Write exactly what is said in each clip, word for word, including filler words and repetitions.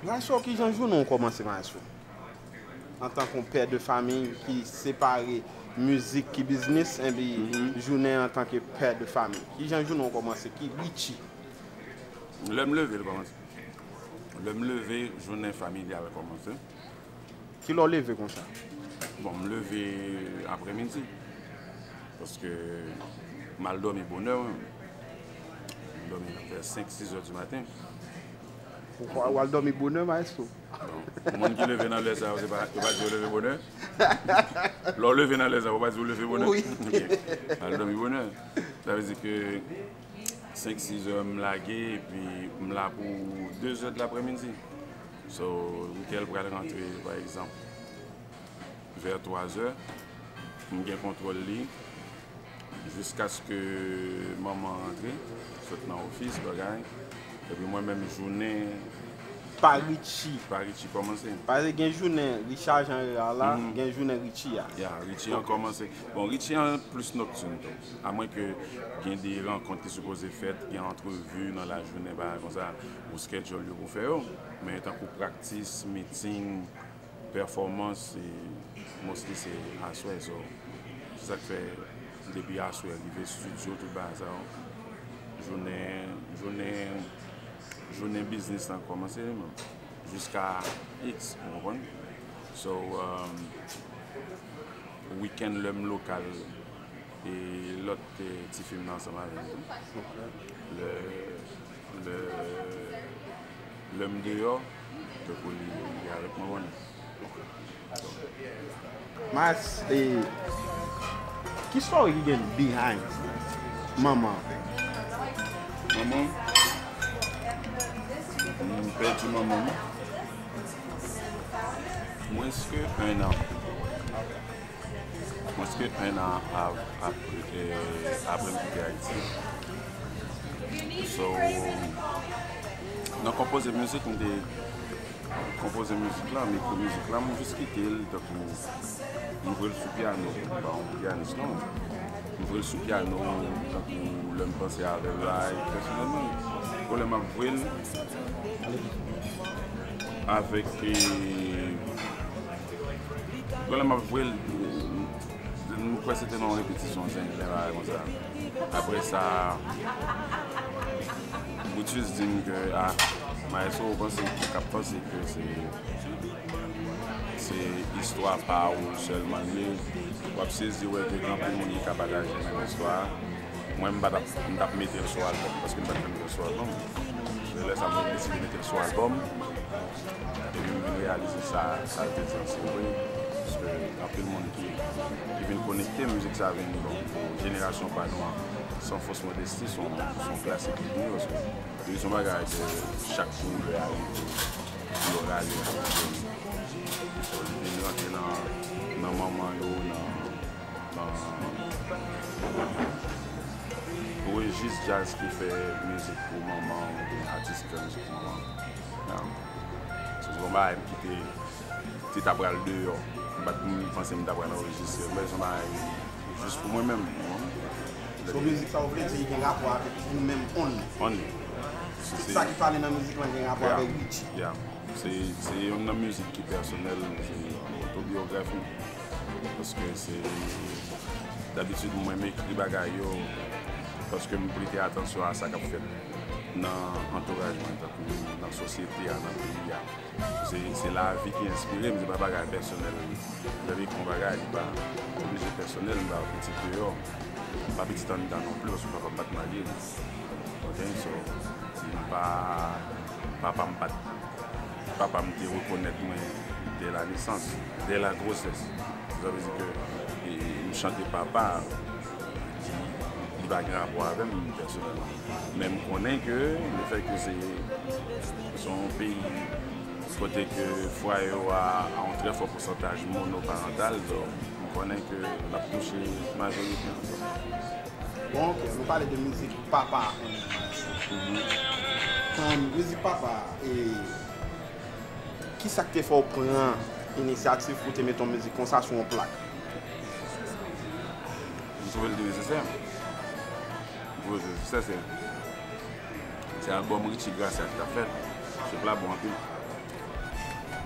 Maestro, kijan jounen w kòmanse, Maestro? Antanke yon pè de fanmi ki separe mizik ki biznis, epi jounen antanke pè de fanmi. Kijan jounen w kòmanse? Ki Richie? Lè m leve, l kòmanse. Lè m leve, jounen familyal kòmanse. Kilè w leve konsa? Bon, m leve aprèmidi. Paske m al dòmi bonè, wi. M dòmi vè senk, sis è di maten. Ou al dòmi bonè, Maestro? Bon, moun ki leve nan lè sa yo, se pa, yo pa di yo leve bonè. Lè w leve nan lè sa yo, ou pa di ou leve bonè. Wi. Ebyen, al dòmi bonè. Sa vle di ke senk, sis è m lage, epi m la pou de zè de laprèmidi. So, Michael pral rantre, pa egzanp, vè twa zè. M gen kontwòl li. Jiskaske manman rantre, sot nan ofis, bagay. Epi mwen menm, jounen Pa Richie. Pa Richie kòmanse. Paske gen jounen Richard Jean Hérard la, gen jounen Richie a. Ya, Richie an kòmanse. Bon, Richie an plis nocturne tou. Amwen ke gen de rankont ki sipoze fèt, gen antrevi nan lajounen, bagay konsa, ou schedule yo pou fè yo. Men tankou practice, meeting, pèfòmans, e, mostly se aswè, so, se sa k fè depi aswè, rive estidyo, tout bagay sa yo, jounen, jounen, jounen biznis lan kòmanse, jiska X, ou konprann? So, um, wikenn lè m lokal, e lòt, e, ti fi m nan ansanm avè m tou. Lè, lè, lè m deyò, tankou li, li avèk mwen bonè. Mas, e, ki story ki gen behind manman? Manman, m pèdi manman m mwens ke en an. Mwens ke en an ap, ap, e, apre m kite Ayiti. So, nan konpoze mizik, m te konpoze mizik la, m ekri mizik la, m jis kite l tankou m voye l sou pyano, m pa yon pyanis non. M voye l sou pyano, tankou lè m panse avè l la, e pèsonèlman, lè m ap voye l avèk, e, lè m ap voye l, m kwè se te nan yon repetisyon zen, yon bagay konsa. Apre sa, Brutus di m ke, a, Maestro, ou panse, ou ka panse ke se, se istwa pa ou sèlman l ye, w ap sezi wè ke gen anpil moun ki ka pataje menm istwa a. Mwen, m pa t ap, m t ap mete l sou albòm, paske m pa t vle mete l sou albòm. Se lè sa a mwen deside mete l sou albòm. Epi m vin reyalize sa, sa l te di an se vre. Paske anpil moun ki, ki vin konekte, mizik sa vin, bon, pou jenerasyon pa nou an, san fos modesti, se yon, se yon klasik li ye, paske li se yon bagay ke chak jou lè a rive, pou yo rale ansanm. So, li vin rantre nan, nan manman yo, nan, nan rejis djaz ki fè mizik pou manman, oubyen atis ki fè mizik pou manman. Se yon bagay m kite, ti ta pral deyò. M pa t menm panse m ta pral anrejistre l, men se yon bagay jis pou mwen menm. So, mizik sa ou vle di li gen rapò avèk ou menm only? Only. Tout sa ki pale nan mizik lan gen rapò avèk Richie. Yeah. Se, se youn nan mizik ki pèsonèl, se otobiyografi. Paske se, dabitid, mwen, m ekri bagay yo paske m prete atansyon a sa k ap fèt nan antouraj mwen, tankou nan sosyete a, nan peyi a. Se, se lavi ki enspire m, se pa bagay pèsonèl. Lè m ekri yon bagay, li pa oblije pèsonèl, m pa pitit deyò, m pa pitit anndan non plis, paske papa m pa t marye. Ok, so, m pa, papa m pa t, papa m te rekonèt mwen dès la naissance, dès la grossesse. Sa vle di ke, e, m chante papa, li, li pa gen rapò avè m pèsonèlman. Men m konnen ke lefètke se, se yon peyi kote ke fwaye yo a, a yon trè fò pousantaj monoparantal, donk m konnen ke l ap touche majorite an. Bon, ok, nou pale de mizik papa. Mizik papa, e, kisa k te fè w pran inisyativ pou te mete yon mizik konsa sou yon plak? M twouve l te nesesè. M twouve l te nesesè, se, se albòm Richie Gracia ki t ap fèt. Trip la bon anpil.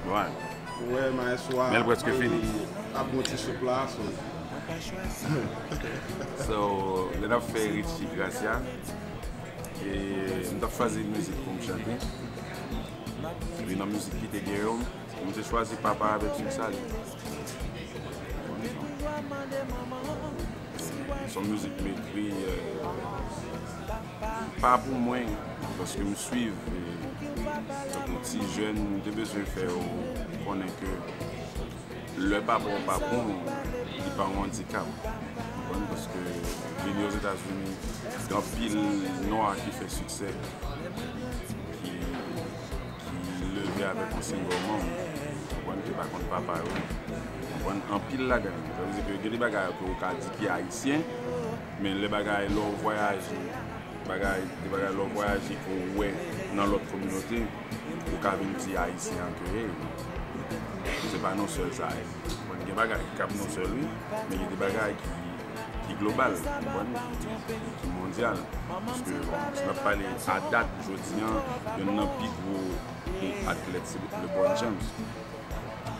Bon, Ou wè, maestro a Men l prèske fini. ap gon ti soup la, so. So, lè n ap fè Richie Gracia, e m t ap chwazi mizik pou m chante. Epi nan mizik ki te gen yo, m te chwazi Papa avèk King Sally. Se yon mizik m ekri, euh, pa pou mwen, paske m swiv, e, tankou ti jèn, m te bezwen fè yo konnen ke lè papa w pa bon, li pa yon andikap. Ou konprann? Paske vini Ozetazini, gen anpil nwa ki fè siksè, ki, ki leve avèk yon single mom, ou konprann, ki pa konn papa yo. Ou konprann? Anpil ladan yo. Sa vle di ke gen de bagay ke ou ka di ki ayisyen, men lè bagay, lè w vwayaje, bagay, de bagay lè w vwayaje ke w wè nan lòt kominote, ou ka vin di ayisyen an ke, hey, se pa nou sèl sa ye. Bon, gen bagay ki kab nou sèl, wi, men gen de bagay ki, ki global, ou konprann, ki, ki mondyal. Paske, bon, si n ap pale a dat, jodi an, youn nan pi gwo, e, atlèt, se LeBron James.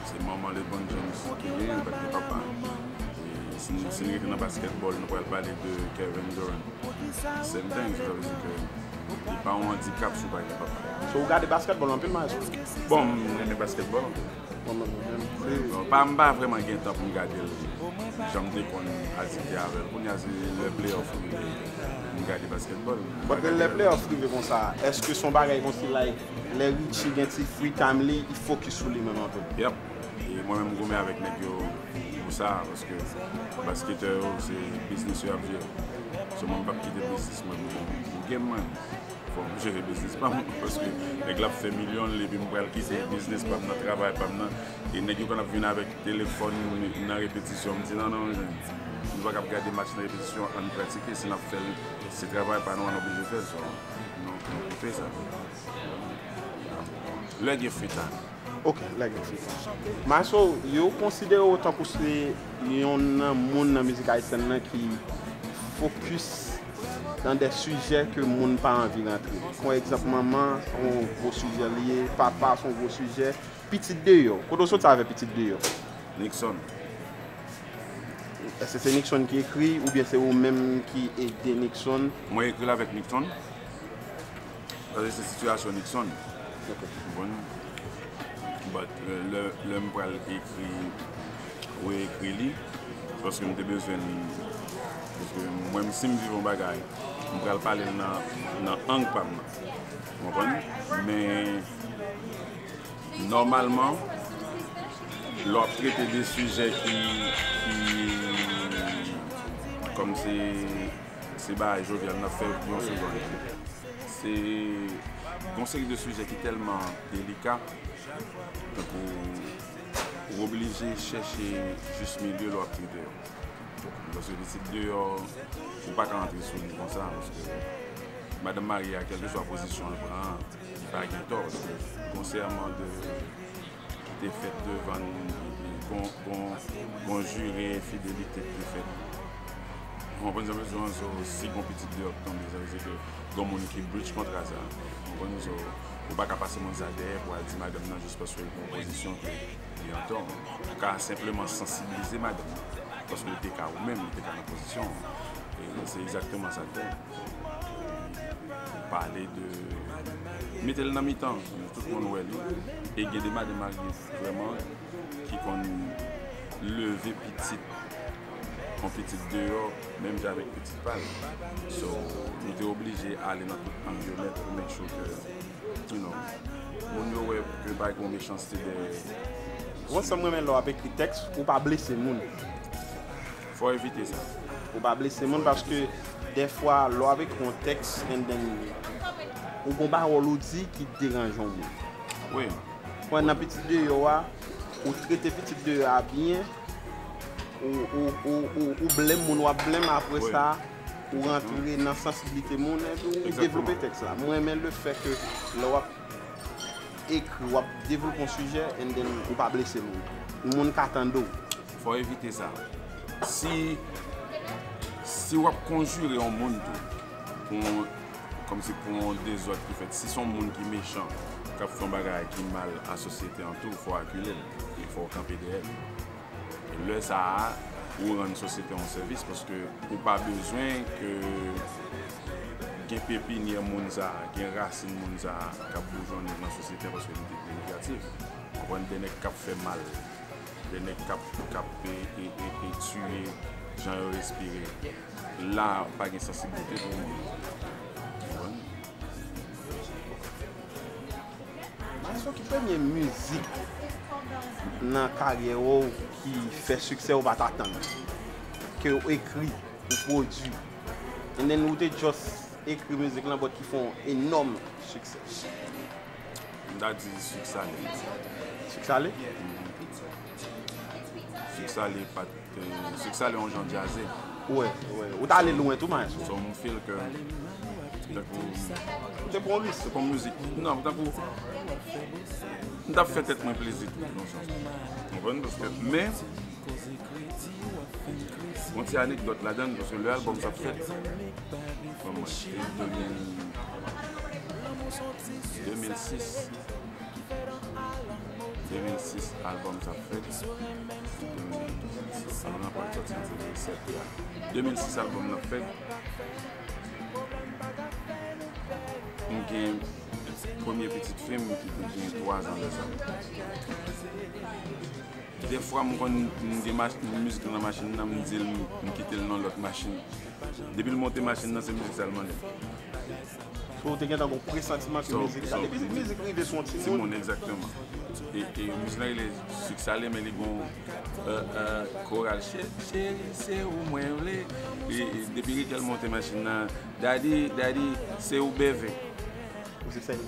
Se manman LeBron James ki gen, li pa t gen papa. E si, si n rete nan basketball, nou pral pale de Kevin Durant. Same thing, sa vle di ke li pa yon andikap si w pa gen papa. So, ou gade basketball anpil, maestro? Bon, m renmen basketball anpil. Bon, mwen menm, se Bon, pa, m pa vrèman gen tan pou m gade l jan m te konn adikte avè l. Kounye a, se lè playoff rive, m gade basketball. But lè playoff rive konsa, èske se yon bagay konsi, like, lè Richie gen ti free time li, li focus sou li menm anpil? Yep. E mwen menm, m goumen avèk nèg yo pou sa, paske basketè yo, se biznis yo y ap jere. So, mwen, m p ap kite biznis mwen pou, pou game mwen. Fò m jere biznis pa m, paske nèg la ap fè milyon, epi m pral kite biznis pa m nan, travay pa m nan. E nèg yo konn ap vin avèk telefòn nan repetisyon. M di, non, non, nou pa kab gade match nan repetisyon, ann pratike, si n ap fè l, se travay pa nou, ann oblije fè l. So, nou, nou koupe sa. Lè gen free time. Ok, lè gen free time. Maestro, yo konsidere w tankou se youn nan moun nan mizik ayisyèn nan ki fokis nan de sijè ke moun pa anvi rantre. Kon egzanp, manman, se yon gwo sijè li ye, papa, se yon gwo sijè, pitit deyò. Kote w soti avè pitit deyò? Nixon. Èske se Nixon ki ekri oubyen se ou menm ki ede Nixon? Mwen ekri l avèk Nixon. Paske se sitiyasyon Nixon. Ok. Ou konprann? But, euh, lè, lè m pral ekri, reekri li, paske m te bezwen, paske mwen, si m viv yon bagay, m pral pale l nan, nan ang pa m nan. Ou konprann? Men, nòmalman, lè w ap trete de sijè ki, ki, kòm se, se bagay jodyal, n ap fè yon segonn. Se yon seri de sijè ki tèlman delika, tankou ou oblije chèche jis milye lè w ap trete yo. Paske pitit deyò, ou pa ka antre sou li konsa, paske madanm marye a, kèlkeswa pozisyon l pran an, li pa gen tò, paske gon sèman de ki te fèt devan n, epi gon, gon, gon jire fidelite ki te fèt. Ou konprann sa m vle di an? So, si gon pitit deyò k tonbe, sa vle di ke gon moun ki breach kontra sa. Ou konprann? So, ou pa ka pase moun sa dèyè pou al di madanm nan jis paske l pran pozisyon ke li antò. Ou ka senpleman sansibilize madanm nan, paske ou te ka ou menm, ou te ka nan pozisyon an. E se egzakteman sa l fè. Pale de, mete l nan mitan, tout moun wè li. E gen de madanm marye vrèman ki konn leve pitit, yon pitit deyò, menm jan avèk pitit pa l. So, nou te oblije ale nan tout ang yo nèt pou make sure ke, you know, moun yo wè ke pa gen yon mechanste dèyè. Mwen, sa m renmen lè w ap ekri tèks, ou pa blese moun. Fò w evite sa. Ou pa blese moun paske dèfwa lè w ap ekri yon tèks and then ou gon pawòl ou di ki deranje yon moun. Wi. Mwen nan pitit deyò a, ou trete pitit deyò a byen, ou, ou, ou, ou, ou blame moun, w ap blame apre sa, ou rantre nan sansiblite moun, epi ou devlope tèks la. Mwen renmen le fè ke lè w ap ekri, w ap devlope yon sijè, and then ou pa blese moun. Moun ka tande w. Fò w evite sa. Si, si w ap konjire yon moun tou, pou yon, kòmsi pou yon dezòd ki fèt, si se yon moun ki mechan, k ap fè yon bagay ki mal a sosyete an tou, fò w akile l, e fò w kanpe dèyè l. E lè sa a, ou rann sosyete a yon sèvis, paske ou pa bezwen ke gen pepinyè moun sa a, gen rasin moun sa a k ap boujonnen nan sosyete a paske li te pi negatif. Ou konprann, de nèg k ap fè mal, de nèg k ap, k ap e, e, e, e tiye jan yo respire. La, pa gen sansiblite pou moun. Ou konprann? Maestro, ki premye mizik nan karyè w ki fè siksè ou pa t atann? Ke w ekri, ou pwodui, and then ou te just ekri mizik lan, but ki fè yon enòm siksè? M ta di Sik Sale. Sik Sale? Sik Sale pa t, Sik Sale yon jan djaze. Wè, wè. Ou t ale lwen tou, maestro. So m feel ke tankou Ou te pran yon risk. se pa yon mizik. Non, tankou m t ap fè tèt mwen plezi tou, nan sans. Ou konprann? Paske, men, yon ti anekdòt ladan l, paske lè albòm sa ap fèt, kòman, se de mil, de mil sis. De mil sis albòm sa ap fèt. Albòm nan pral sòti an de mil sèt la. De mil sis albòm nan fèt. M gen premye pitit fi m ki te gen twa zan lè sa. Defwa m konn m gen mach- mizik lan nan machin nan, m di l m kite l nan lòt machin. Depi l monte machin nan, se mizik sa l mande. So, ou te gentan gen yon presantiman ke So, mizik sa. so, Depi mizik rive sou yon Timoun, timoun. Egzakteman. E, e mizik la rele Sik Sale, men li gon euh, euh, koral. Cheri, se ou mwen vle. E, e depi Rikel monte machin nan, Daddy, Daddy, se ou beve. Ou se sèl.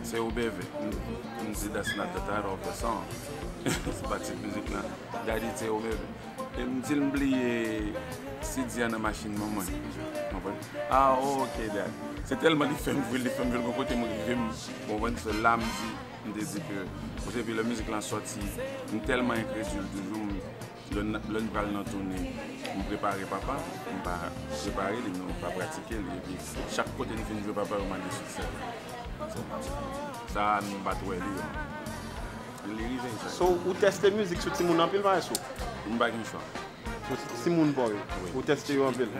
Se ou beve. M, m di that's not the title of the song. Se pa tit mizik lan. Daddy, se ou beve. E m di l m bliye C D a nan machin manman. Konprann? Ah, oh, ok, dad. Se tèlman li fè m vre, li fè m vre, gon kote m rive, m konprann se la m di, m te di ke, kote epi lè mizik lan sòti, m tèlman enkredil toujou, m, lè n, lè n pral nan toune, m prepare papa, m pa prepare li, men m pa pratike li, epi chak kote n fin jwe papa yo mande siksè. Sa a, m pa t wè li, li rive sa. So, ou tèste mizik sou timoun anpil, maestro? M pa gen chwa. Sou timoun pa w yo. Ou tèste yo anpil.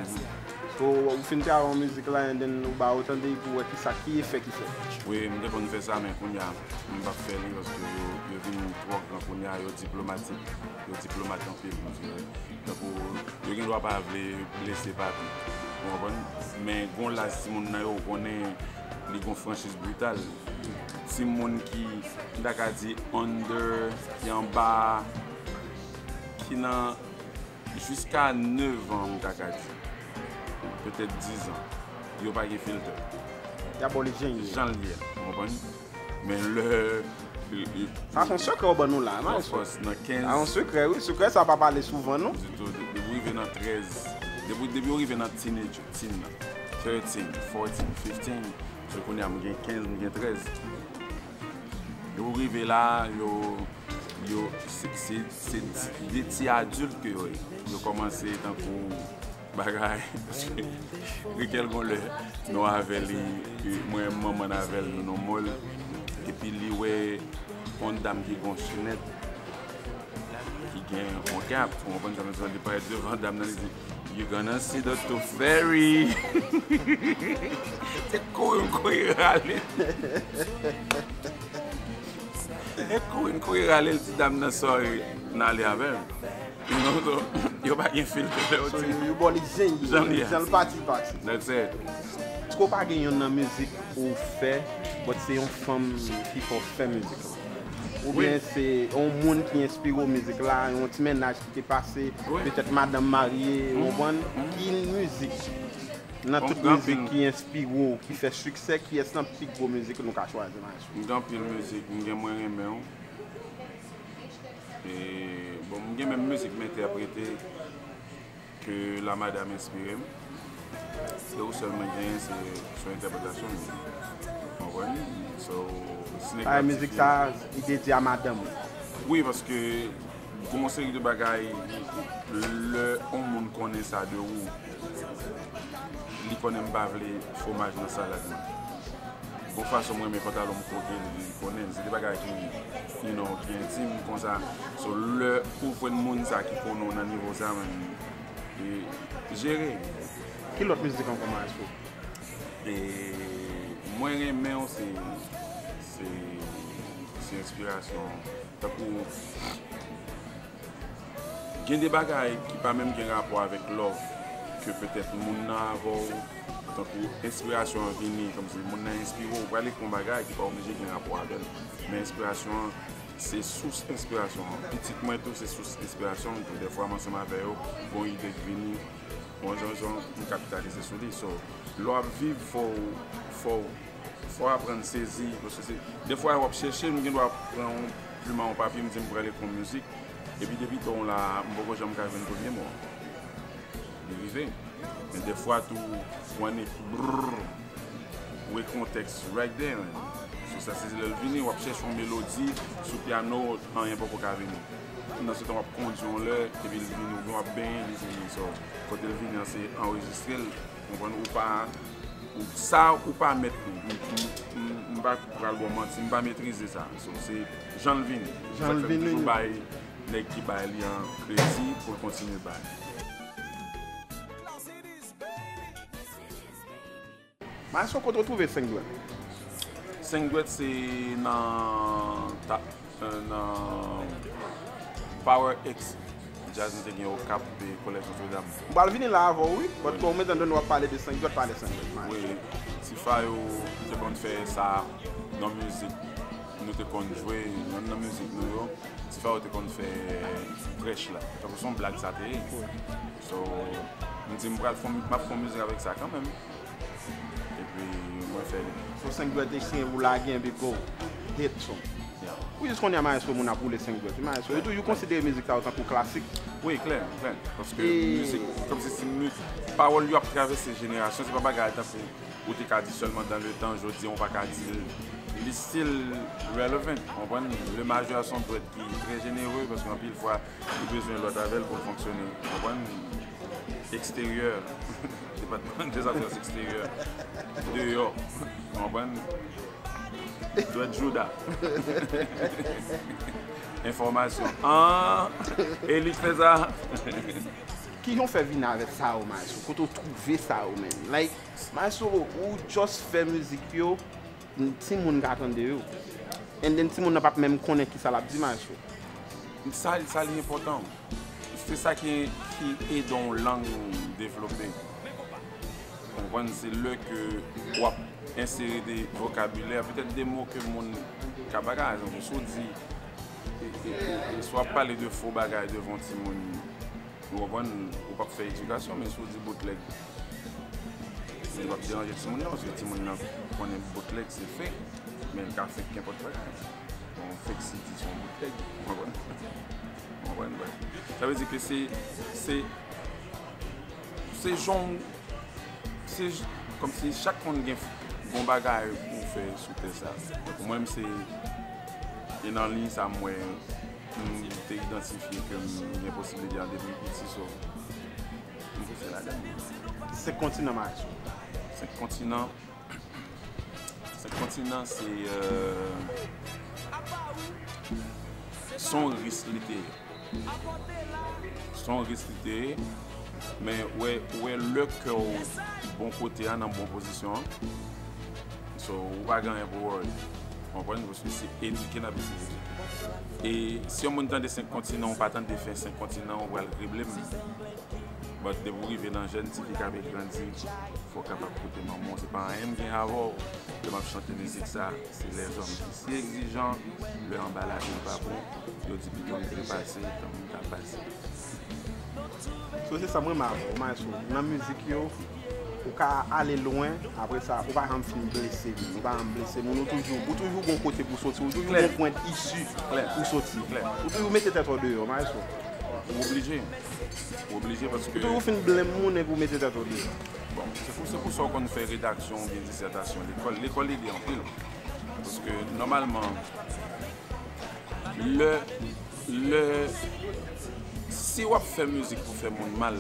So, ou fin travay yon mizik la, and then ou ba yo tande pou wè ki sa, ki efè ki fèt. Wi, m te konn fè sa, men kounye a, m p ap fè li paske yo, yo vin twò gran kounye a, yo diplomatik, yo diplomat anpil, m di. Tankou, yo gen dwa pa vle blese papi. Ou konprann? Men gon laj timoun nan yo konnen li gon franchiz brital. Timoun ki, m ta ka di, under, ki anba, ki nan, jiska nèf an, m ta ka di. Petèt diz an. Yo pa gen filtè. Y a ba w li jan l ye. Jan l ye, ou konprann? Men lè, lè, Sa se yon sekrè w ban nou la, of maestro. Course, nan kenz, Sa yon sekrè, wi. Sekrè sa pa pale souvan, non. Ditou, de- depi w rive nan trèz, depi, depi w rive nan teenage, teen nan, thirteen, fourteen, fifteen, so kounye a m gen kenz, m gen trèz. Yo rive la, yo, yo, se, se, se de ti adilt ke yo ye. Yo kòmanse tankou bagay, paske Rikel gon lè, nou avè li, mwen manman avè l, nou nan mòl, epi li wè yon dam ki gon chenèt, ki gen yon kap, ou konprann sa, li parèt devan dam nan, li di, "You're gonna see the tooth fairy." Se kouri, m kouri rale. E kouri, m kouri rale, l di dam nan, "Sorry, n ale avè l." You know, so, yo pa gen filtè lè yo So, di. yo, yo ba w li jan l ye. Jan l ye. Jan l pati, pati. That's it. Èske w pa gen youn nan mizik ou fè, but se yon fanm ki fè w fè mizik la? Oubyen se yon moun ki enspire w mizik la, yon ti mennaj ki te pase, Wi. Petèt madanm marye, ou konprann? Ki mizik nan Bon, tout gen mizik anpil. Ki enspire w, ki fè siksè, kiyès nan pi gwo mizik nou ka chwazi, maestro? Gen anpil mizik, m gen Mwen renmen w. E, bon, m gen menm mizik m entèprete ke la madam enspire m. Se ou sèl mwen genyen, se sou entèpretasyon m. Konprann? So, si nèg Ay, la mizik difisil. Sa, li dedye a madanm ou. Wi, paske gon seri de bagay, lè yon moun konnen sa de ou, li konnen m pa vle fwomaj nan salad mwen. Bon fason m renmen pantalon m koke l, li konnen l. Se de bagay ki, you know, ki entim konsa. So, lè ou jwenn moun sa ki konnen w nan nivo sa, men, e, jere. Ki lòt mizik ankò, Maestro? E, mwen renmen w, se, se, se enspirasyon. Tankou, gen de bagay ki pa menm gen rapò avèk love, ke petèt moun nan avè w, tankou enspirasyon an vini, kòmsi moun nan enspire w, ou prale fè yon bagay ki pa oblije gen rapò avè l. Men enspirasyon an, se sous enspirasyon an. Pitit mwen tou, se sous enspirasyon m tou. Dèfwa, m ansanm avè yo, gon ide k vini, yon jan, jan m kapitalize sou li. So, lè w ap viv, fò w, fò w Fò w aprann sezi, paske se, dèfwa w ap chèche, m gen dwa pran yon plim a yon papye, m di m pral ekri yon mizik, epi depi tan w la, m poko janm ka jwenn premye mo an. Li rive. Men dèfwa tou, w annik brrr, ou ekri yon tèks right there, man. So sa se lè l vini, w ap chèche yon melodi sou pyano, anyen poko ka vini. Nan se tan w ap kondi yon lè, epi l vini, oubyen w ap benyen, li vini. So, kote l vini an, se anrejistre l, konprann, ou pa Ou, sa ou pa mèt li. M, m, m, m pa pral ba w manti, m pa metrize sa. So, se jan l vini. Jan l vini. Sa k fè m toujou bay nèg ki bay li an kredi pou l kontinye bay. Maestro, kote w twouve Senk Dwèt? Senk Dwèt se nan ta, nan Power X Jazz nou te gen Okap, e, Kolèj Notre Dame. M pral vini la avè w, wi. But, wi, kòm mwen tande w ap pale de Senk Dwèt, pale Senk Dwèt, man. Wi, Tifa yo te konn fè sa nan mizik nou te konn jwe, youn nan mizik nou yo. Tifa yo te konn fè prèch la. Tankou se yon blag sa te ye. Wi. So, m di m pral fè, m ap fè yon mizik avèk sa kanmenm. Epi mwen fè li. So, Senk Dwèt te siyen pou lage, epi go. Hit song. Yeah. Ou jis konnen a Maestro moun ap woule Senk Dwèt. Maestro, yo toujou konsidere mizik sa yo tankou klasik. Wi, klè, klè. Paske, e, mizik, kòmsi se mi-, pawòl yo ap travèse jenerasyon, se pa bagay tankou ou te ka di sèlman dans le temps, jodi a ou pa ka di l. Li still relevant, ou konprann? Le Majeur se yon dwèt ki trè jenere, paske anpil fwa, li bezwen lòt avè l pou l fonksyone. Ou konprann? Eksteryè. Depatman dè zafè eksteryè. Deyò. Ou konprann? Dwèt Jouda. Enfòmasyon. Ah! Elit fè sa. Kijan w fè vin avèk sa yo, Maestro? Kote w twouve sa yo, man? Like, Maestro, ou just fè mizik yo, timoun ka tande yo. And then timoun nan p ap menm konnen kisa l ap di, Maestro. Sa, sa li enpòtan. Se sa ki, ki ede yon lang devlope. Ou konprann, se lè ke w ap ensere de vokabilè, petèt de mo ke moun ka pa ka, si w di, e, e, e, e si w ap pale de fo bagay devan yon timoun, ou konprann, ou p ap fè edikasyon, men si w di boutlèg, li p ap deranje timoun nan, paske timoun nan konnen boutlèg se fake, men l ka fake kenpòt bagay. Bon, fake C D se yon boutlèg, ou konprann? Ou konprann, bwè? Sa vle di ke se, se, se jan, se j-, kòmsi chak moun gen, gen yon bagay pou fè sou tè sa. Pou mwen, m se, e nan liy sa m wè, m te idantifye ke m gen posiblite an depi m piti, so, m pouse ladan. Senk kontinan, Maestro. Senk kontinan. Senk kontinan, se, euh, se yon risk li te ye. Se yon risk li te ye, men wè, wè lè kè w bon kote a, nan bon pozisyon an. So, ou pa gen anyen pou worry. Konprann? Paske se edike n ap eseye edike. E si yon moun tande senk kontinan, ou pa tande fen senk kontinan, ou pral krible m. But depi w rive nan jèn, tifi k ap grandi, fò w kapab koute manman w. Se pa anyen m gen avè w. Lè m ap chante mizik sa, se lèzòm ki si egzijan, lè anbalaj yo pa bon, yo di pito m trepase, tankou m ta pase. So, se sa m renmen avè w, Maestro. Nan mizik yo, ou ka ale lwen, apre sa, ou pa janm fin blese moun. Ou pa janm blese moun, ou toujou, ou toujou gon kote pou soti, ou toujou gon pwen isi pou soti. Ou toujou mete tèt ou deyò, Maestro. Ou oblije. Ou oblije paske. Ou toujou fin blame moun epi ou mete tèt ou deyò. Bon, se pou, se pou sa w konn fè redaksyon oubyen disètasyon lekòl. Lekòl ede anpil. Paske nòmalman, lè, lè, Si w ap fè mizik pou fè moun mal,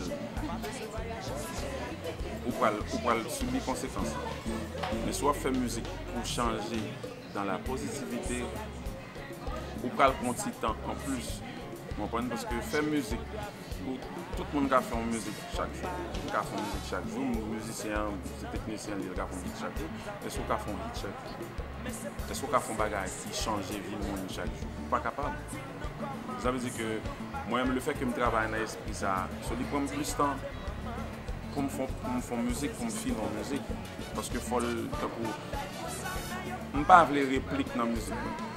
ou pral, ou pral sibi konsekans lan. Men si w ap fè mizik pou chanje dans la positivité, ou pral pran ti tan anplis. Ou konprann? Paske fè mizik, ou, tout moun ka fè yon mizik chak jou. Mwen ka fè yon mizik chak jou, m mizisyen an, se teknisyen li, li ka fè yon mizik chak jou. Èske ou ka fè yon hit chak jou? Èske ou ka fè yon bagay ki chanje vi moun chak jou? Ou pa kapab. Sa vle di ke mwen menm, lefètke m travay nan espri sa a, so li pran m plis tan pou m fè, pou m fè mizik, pou m fini yon mizik. Paske fò l, tankou, m pa vle replik nan mizik mwen.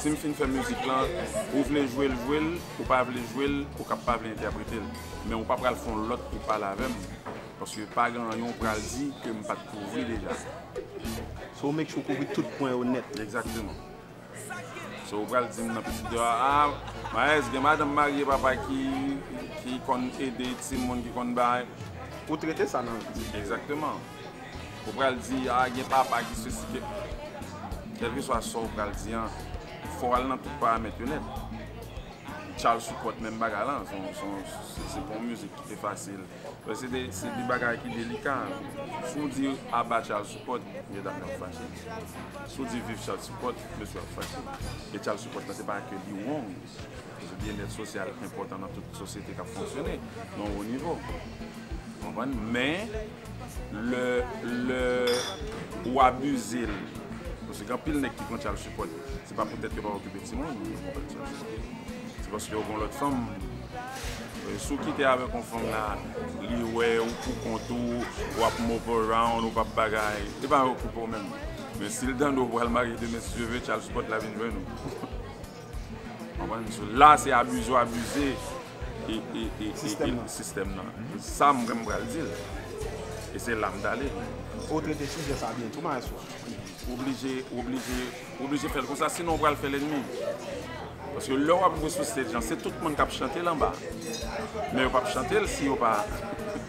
Si m fin fè mizik lan, ou vle jwe l, jwe l, ou pa vle jwe l, ou ka pa vle entèprete l. Men ou pa pral fè yon lòt pou pale avè m. Paske pa gen anyen ou pral di ke m pa t kouvri deja. So ou make sure ou kouvri tout pwen yo nèt. Egzakteman. So ou pral di m nan pitit de a, ah, Maes, gen madanm marye papa ki, ki konn ede timoun, ki konn bay. Ou trete sa nan mizik. Egzakteman. Ou pral di, ah, gen papa ki sesi, ke, kèlkeswa sa ou pral di an, fò w al nan tout paramèt yo nèt. Charles Supot menm bagay lan, se, se, se, se pa yon mizik ki te fasil. Paske se de, se de bagay ki delika. Si w di aba Charles Supot, medam yo ap fache. Si w di viv Charles Supot, mesye ap fache. E Charles Supot lan, se pa ke li wrong. Paske byennèt sosyal enpòtan nan tout sosyete k ap fonksyone nan yon wo nivo. Ou konprann? Men, lè, lè ou abize l, paske gen anpil nèg ki pran Charles Supot, se pa poutèt yo pa okipe timoun, yo pran Charles Supot. Se paske yo gen lòt fanm. Si w kite avèk yon fanm la, li wè ou pou kont ou, w ap move around, ou p ap bagay, li pa okipe w menm. Men si l tande w pral marye demen, si Dye ve, Charles Supot la vin jwenn ou. Konprann? So, la, se abize w abize e, e, e, e, sistèm e nan. Sistèm nan. Sa m, m pral di l. E se la m t ale. Ou trete sijè sa byen tou, maestro. Oblije, oblije, oblije fè l konsa, sinon ou pral fè lènmi. Paske lè w ap jwe sou stage lan, se tout moun k ap chante l anba. Men yo p ap chante l si yo pa,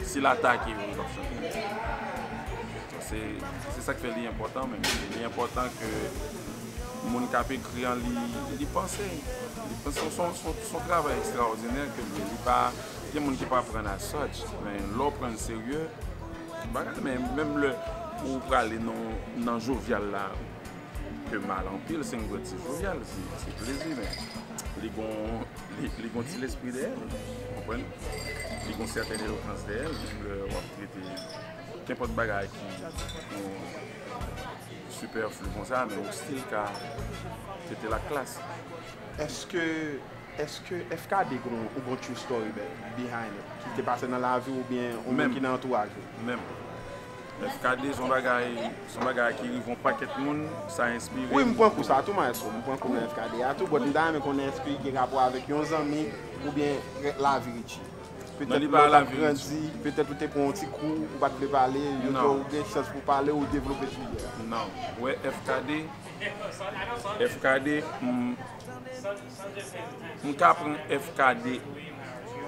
si l atake yo, yo p ap chante l. Se, se sa k fè li enpòtan, men li enpòtan ke moun k ap ekri an, li, li panse. Li panse se yon, se yon, se yon travay ekstraòdinè ke l ye. Li pa, gen moun ki pa pran l as such, men lè w pran l serye, bagay, men menm lè ou prale nan, nan jovyal la, ke mal anpil, se yon grenn ti jovyal, se, se plezi, men li gon, li, li gon ti lespri dèyè l, ou konprann? Li gon sètèn elokans dèyè l, menm lè w ap trete kenpòt bagay ki yon sipèfli konsa, men ou still ka trete l ak klas. Èske, èske F K D gon, ou gon true story be-, behind it, ki te pase nan lavi w oubyen yon moun ki nan antouraj ou? Menm. F K D se yon bagay, se yon bagay ki rive yon pakèt moun, sa enspire m. Wi, m pran kou sa tou, maestro. M pran kou nan F K D a tou, but m ta renmen konnen èske li gen rapò avèk yon zanmi oubyen lavi Richie. Petèt lè w t ap grandi, petèt ou te pran yon ti kou, ou pa t vle pale, yo fè w gen chans pou w pale, ou devlope sijè a. Non. Wè, F K D, F K D, m, m ka pran F K D,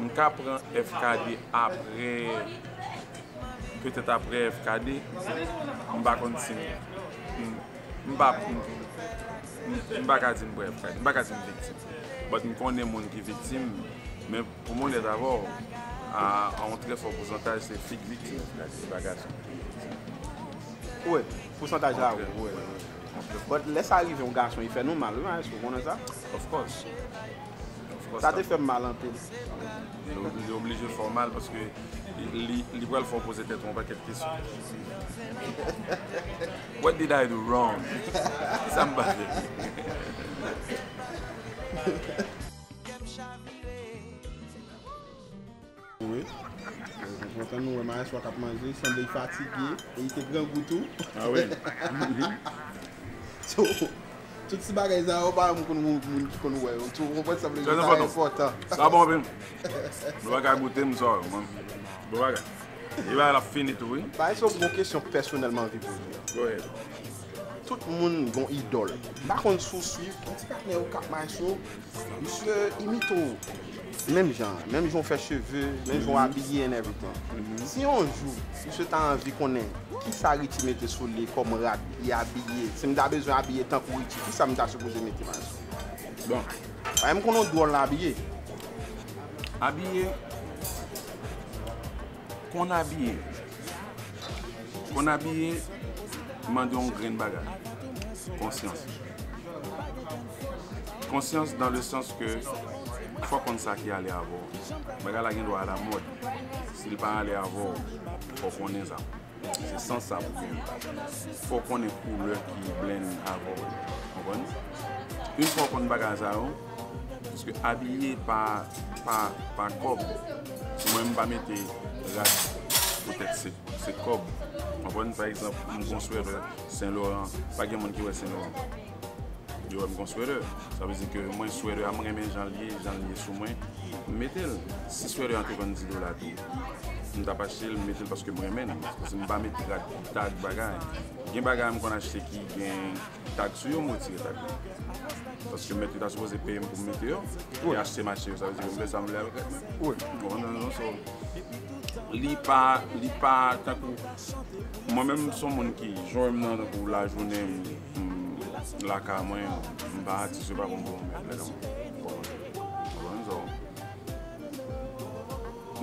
m ka pran F K D apre, petèt apre F K D, m pa konn si m, m, m pa, m, m, m pa ka di m pran F K D, m pa ka di m viktim. But m konnen moun ki viktim, men pou m onèt avè w, a, a yon trè fò pousantaj, se fi k viktim F K D, se pa gason ki viktim. Wi, pousantaj la, wi, wi, wi. But lè sa rive yon gason, li fè nou mal, wi, maestro, ou konnen sa? Of course. Of course. Sa te fè m mal anpil. Li, li oblije fè w mal paske li, li, li pral fè w poze tèt ou yon pakèt kesyon. What did I do wrong? Kisa m pa fè? Wi. Kontan nou wè maestro k ap manje, sanble l fatige, e li te grangou tou. Ah wi. So, tout ti bagay sa yo, pa moun konn moun ki konn wè yo. Tou, ou konprann, sanble yo, sa enpòtan. Sa bon, anpil. Nou pa ka goute m sa, man. Bon bagay. E bagay la fini tou, wi. Maestro, m gon kesyon pèsonèlman anvi poze w. Go ahead. Tout moun gon idòl. M pa konn si w swiv, yon ti patnè ou k ap maestro, misye imite w. Menm jan, menm jan w fè cheve, menm jan w abiye and everything. Si yon jou, misye ta anvi konnen kisa Richie mete sou li kòm rad, li abiye, si m ta bezwen abiye tankou Richie, kisa m ta sipoze mete, maestro? Bon. Paske m konnen w dwòl abiye. Abiye, konn abiye. Konn abiye mande yon grenn bagay. Konsyans. Konsyans dans le sens que fò w konn sa ki ale avè w. Bagay la gen dwa alamòd. Si l pa ale avè w, fò w konnen sa. Se sans sa pou gen. Fò w konnen koulè ki blend avè w. Konprann? Yon fwa w konn bagay sa yo, paske abiye pa, pa, pa kòb. Mwen, m pa mete rad poutèt se, se kòb. Konprann? Pa egzanp, m gon swètè Sen Loran. Pa gen moun ki wè Sen Loran. Yo wè m gon swètè. Sa vle di ke mwen, swètè a, m renmen jan l ye, jan l ye sou mwen. M mete l. Si swètè a te vann dis dola tou, m t ap achte l, m mete l paske m renmen l. Paske m pa met rad, tag, bagay. Gen bagay m konn achte ki gen tag sou yo, m retire tag la. Paske mèt yo ta sipoze peye m pou m mete yo. Wi. E achte m achte yo, sa vle di ke m fè sa m vle avèk rad mwen. Wi. Ou konprann? So, li pa, li pa tankou, mwen menm, m se yon moun ki, jan m nan, tankou lajounen, m, m lakay mwen, m pa atis, yo pa konn bon mèt lakay mwen. Ou konprann? So,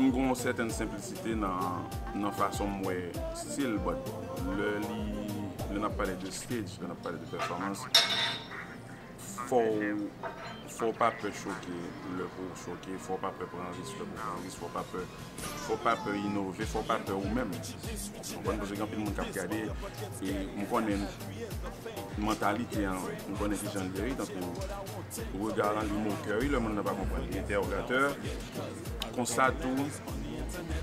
m gen yon sètèn senplisite nan, nan fason m wè stil, but lè li, lè n ap pale de stage, lè n ap pale de pèfòmans, fò w, fò w pa pè choke lè pou w choke, fò w pa pè pran risk lè pou w pran risk, fò w pa pè, fò w pa pè inove, fò w pa pè ou menm. Ou konprann? Paske gen anpil moun k ap gade, e m konnen mantalite an, m konnen kijan l ye, wi, tankou rega lan, li mokè, wi, lè moun nan pa konprann, li entèwogatè. Konsa tou,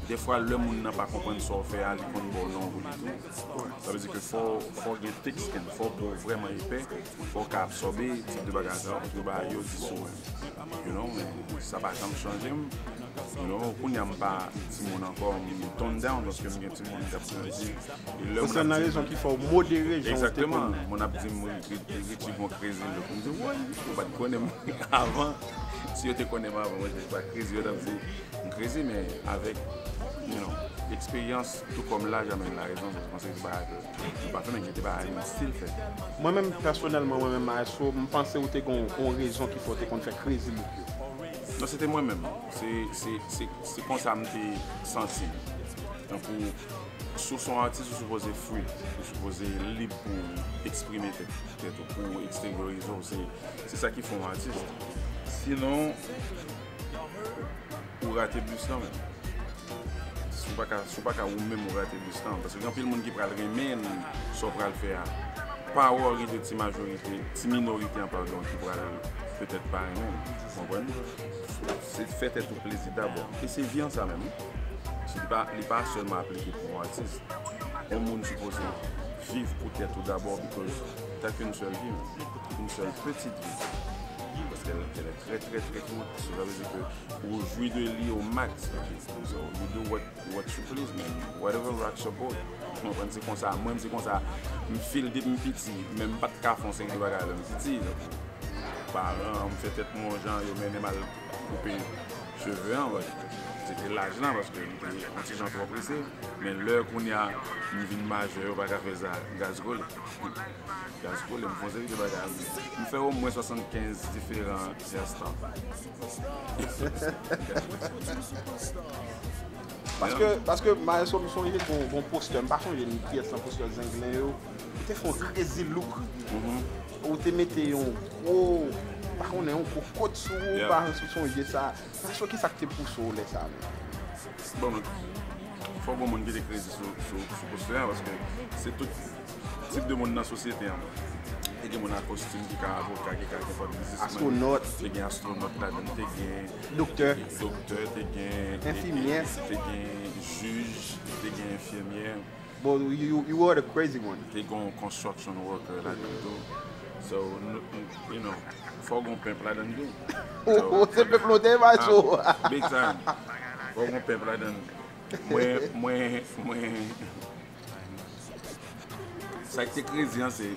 defwa, lè moun nan pa konprann sa w fè a, li konn ba w non pou li tou. Sa vle di ke fò, fò w gen thick skin, fò w po w vrèman epè, fò w ka absòbe tip de bagay sa yo, pou bagay yo di sou ou. You know, men sa pa janm chanje m. You know, kounye a m pa timoun ankò, m tone down paske m gen timoun k ap grandi. E lè moun ap di m, nan rezon ki fè w modere jan w te konn. Egzakteman. Moun ap di m, "Ri-, Ri-, Richie gon crazy look." M di, "Woy, yo pa t konnen m avan." Si yo te konnen m avan, mwen, se pa crazy yo t ap di. M crazy, men avèk, you know, eksperyans, tou kòm laj amèn la rezon, se konsa se bagay ke m pa fè, men ki te bagay mwen still fè. Mwen menm, pèsonèlman, mwen menm, Maestro, m panse ou te gon, gon rezon ki fè w te konn fè crazy look yo. Non, se te mwen menm. Se, se, se, se konsa m te santi m. Tankou, si w se yon atis, ou sipoze free. Ou sipoze lib pou w eksprime tèt, tèt ou, pou w eksteryorize w. Se, se sa ki fè w yon atis. Sinon, ou rate bis lan menm. Si w pa ka, si w pa ka ou menm, ou rate bis lan. Paske gen anpil moun ki pral renmen sa w pral fè a. Pawòl gen de ti majorite, ti minorite an, padon, ki pral petèt pa renmen l. Ou konprann? Se fè tèt ou plezi dabò. E se vi an sa menm, wi. Se li pa, li pa sèlman aplike pou yon atis. Yon moun sipoze viv pou tèt ou dabò, because t'as qu'une seule vie, man. Une seule petite vie. Parce qu'elle, elle est très, très, très courte. So, sa vle di ke ou jwi de li au max. So, you do what, what you please, man. Whatever rocks your boat. Ou konprann? Se konsa, mwen, se konsa m feel depi m piti. Men m pa t ka fè yon seri de bagay lè m piti. Paran an, m fè tèt mwen yon jan, yo mennen m al koupe cheve an, but se te laj lan, paske m te yon ti jan twò prese. Men lè kounye a, m vin majè, yo pa ka fè sa, gaz kole. Gaz kole, m fè yon seri de bagay. M fè omwen swasannkenz diferan hairstyle. Paske, paske, Maestro, m sonje gon, gon postè, m pa sonje ni kiyès nan postè Zenglen yo. Ou te fè yon crazy look. Mhm. Ou te mete yon gwo, pa konnen, yon gwo kot sou ou, yeah, pa sonje sa. Maestro, kisa k te pouse w lè sa a menm? Bon, men, fò gon moun ki te crazy sou, sou, sou postè a, paske se tout tip de moun nan sosyete an. Te gen moun a kostim ki ka avoka, ki ka gen kòm biznismenn. Astwonòt. Te gen astwonòt ladan, te gen doktè, te gen doktè, te gen enfimyè, te gen jij, te gen enfimyè. Bon, you, you are the crazy one. Te gen construction worker ladan tou. So, n-, n-, you know, fò gon pimp ladan tou. Oh, se pimp lontan, Maestro. Ah, big time. Fò gon pimp ladan. Mwen, mwen, mwen, sa ki te crazy an, se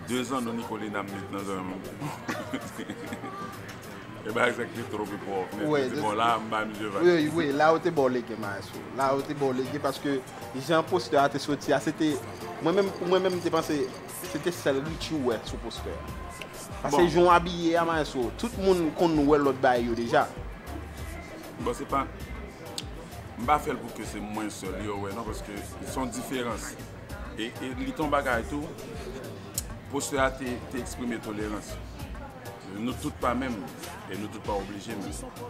de zanno Nicolina m met nan zòrèy mwen. E bagay sa ki te twòp epòk, men, bon, la, m ba misye vag. Wi, wi, la yo te ba w legen, Maestro. La yo te ba w legen paske jan postè a te soti a, se te, mwen menm, pou mwen menm, m te panse se te sèl Richie ou wè sou postè a. Paske jan w abiye a, Maestro, tout moun konn wè lòt bagay yo deja. Bon, se pa, m pa fè l pou ke se mwen sèl yo wè, non, paske se yon diferans. E, e li te yon bagay tou, postè a te, te eksprime tolerans. Nou tout pa menm, e nou tout pa oblije menm.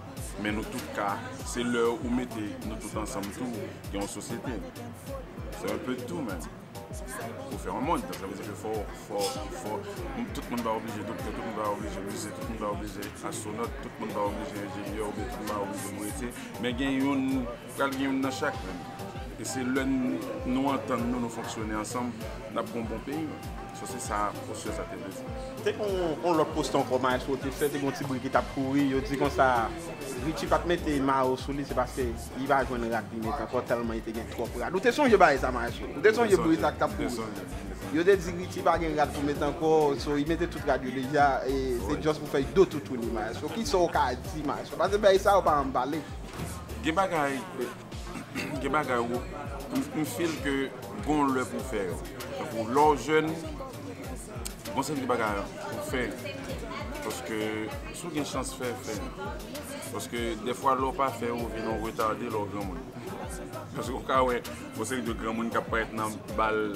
Men nou tout ka, se lè ou mete nou tout ansanm tou, gen yon sosyete. Se un peu de tout menm. Pou fè yon mond. Donk, sa vle di ke fò, fò, fò, tout moun pa oblije doktè, tout moun pa oblije mizisyen, tout moun pa oblije astwonòt, tout moun pa oblije enjenyè, oubyen tout moun pa oblije bouyetye. Men gen youn, pral gen youn nan chak menm. E se lè n-, nou antann nou, nou fonksyone ansanm, n ap gen yon bon peyi. So, se sa, postè sa te vle di. Te gen yon, yon lòt postè ankò, maestro te fè, te gen yon ti bri ki t ap kouri, yo di konsa, Richie pa t mete mayo sou li, se paske li pa jwenn rad li mete ankò, tèlman li te gen twòp rad. Ou te sonje bagay sa, maestro? Ou te sonje bri sa k t ap kouri? Yo te di Richie pa gen rad pou mete ankò, so li mete tout rad yo deja, e se just pou fè do toutou li, maestro. Kisa w ka di, maestro? Paske bagay sa yo pa anbale. Gen bagay, gen bagay ou, m, m feel ke gon lè pou fè yo. Tankou lè w jèn, gon seri de bagay pou fè. Paske si w gen chans fè, fè. Paske dèfwa lè w pa fè, ou vin yon retade lè w granmoun. Paske ou ka wè, gon seri de granmoun k ap parèt nan bal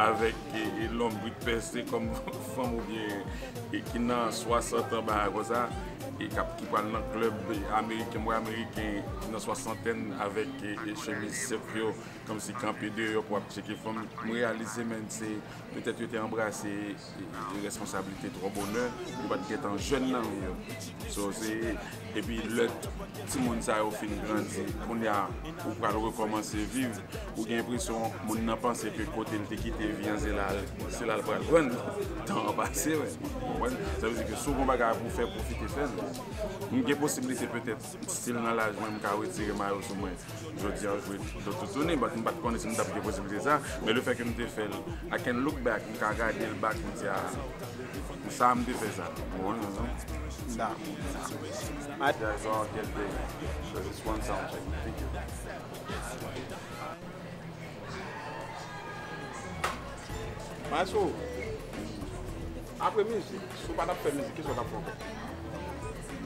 avèk, e, e, lonbrit pèse kòm fanm oubyen, e, ki nan swasant an, bagay konsa, e k ap, ki pral nan klèb, e, ameriken, mwen ameriken, ki nan swasantèn avèk, e, e, chemiz sèk yo, kòmsi kanpe deyò pou ap tcheke fanm. M reyalize, men, se petèt yo te anbrase, e, e, responsablite twò bonè, yo pa t gentan jèn nan vi yo. So, se, epi lè timoun sa yo fin grandi, kounye a, ou pral rekòmanse viv, ou gen enpresyon moun nan panse ke kote l te kite vi an, se la, se la l pral jwenn. Tan an pase, wè. Ou konprann? Sa vle di ke si w gen yon bagay pou w fè, pwofite fè l. M gen posiblite petèt, still nan laj mwen, m ka retire mayo sou mwen. Jodi a, jwe do toutouni, but m pa t konnen si m t ap gen posiblite sa, men lefètke m te fè l, I can look back, m ka gade l back, m di, ah, sa m te fè sa. Ou konprann, non? Sa. That's all, get there. So it's one sound check. Thank you. Maestro, apre mizik, si w pa t ap fè mizik, kisa w t ap fè ankò?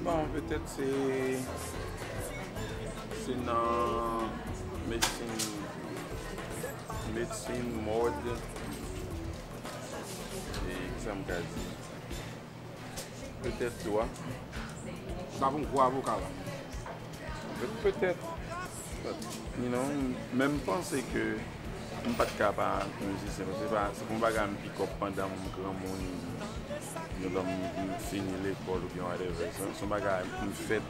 Bon, petèt se, se nan medsin, medsin, mòd, e kisa m ka di? Petèt dwa. Sa pou m gwo avoka la. Pe-, petèt. But, you know, men m panse ke m pa t ka pa mizisyen, paske se pa, se pa yon bagay m pick up pandan m granmoun, pandan m, m fini lekòl oubyen whatever. Se, se yon bagay m fèt,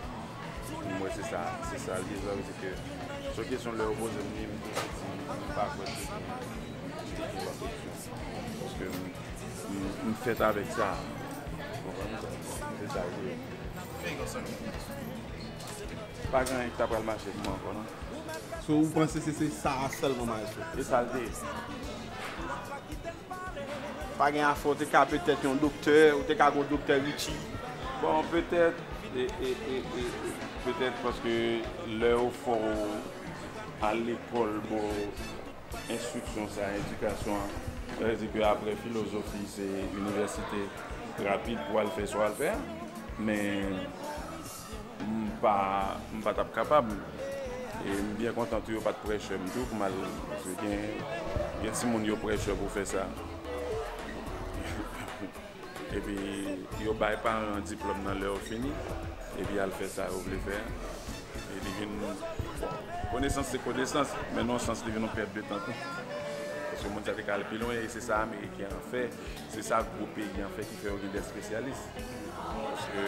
m wè se sa, se sa l ye, sa vle di ke, se yon kesyon lè yo poze m li, m tou santi m pa kwè se gen, se gen lòt opsyon. Paske m, m, m fèt avèk sa. Ou konprann? Se sa l ye. Pa gen anyen ki ta pral mache pou mwen ankò, non. So, ou panse se, se sa a sèlman, maestro? E sa l te ye. Pa gen afè, ou te ka petèt yon doktè, ou te ka gon doktè Richie. Bon, petèt, e, e, e, e, e, petèt paske lè yo fè w al lekòl, bon, enstriksyon sa, edikasyon an, sa vle di ke apre filozofi, se inivèsite rapid pou al fè sa w al fè a. Men, m pa, m pa t ap kapab. E m byen kontan tou yo pa t pressure m tou pou m al, paske gen, gen timoun yo pressure pou fè sa. Epi yo bay paran an diplòm nan lè yo fini, epi y al fè sa yo vle fè a. E li vin, bon, konesans se konesans, men nan yon sans li vin yon pèt de tan tou. Paske moun sa te ka al pi lwen, e se sa Ameriken an fè, se sa gwo peyi an fè ki fè yo gen de espesyalis. Paske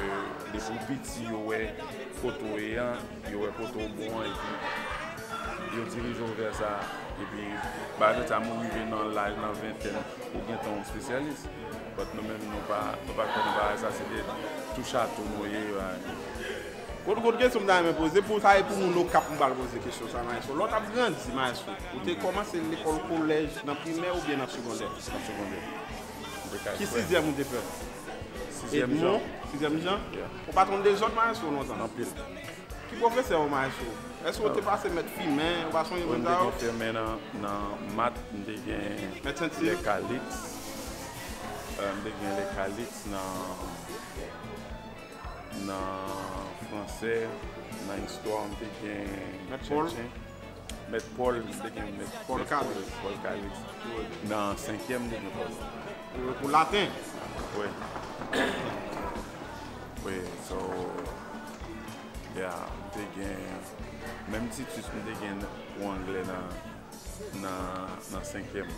depi w piti, yo wè kote w ye an, yo wè kote w bon an, epi yo dirije w vè sa. Epi, pa egzanp, sa moun rive nan laj, nan ventèn, ou gentan yon espesyalis. But nou menm, nou pa, nou pa kwè nan bagay sa, se de touche a tou nou ye, bagay. Kot, kot kesyon m ta renmen poze, pou sa e pou moun Okap m pral poze kesyon sa, maestro. Lè w t ap grandi, maestro, ou te kòmanse lekòl kolèj nan primè oubyen nan segondè? Nan segondè. Ki sizyèm ou te fè? Sizyèm Jan. Sizyèm Jan? Yeah. Ou pa t konn dezòd, maestro, lontan? Anpil. Ki pwofesè w, maestro? Èske w te pase mèt Fimen? Ou pa sonje moun sa yo? Mwen te gen Fimen nan, nan mat, m te gen Lèkalit. Euh, m te gen Lèkalit nan, nan, Fransè, nan istwa, m te gen Mèt Pòl. Tchenchen. Mèt Pòl, m te gen Mèt Pòl Mèt Kalix. Pòl Kalix. Wi. Nan senkyèm, m te gen Pòl. Pou, pou laten. Wi. Wi, so, yeah, m te gen, menm Titus, m te gen pou anglè nan, nan, nan senkyèm.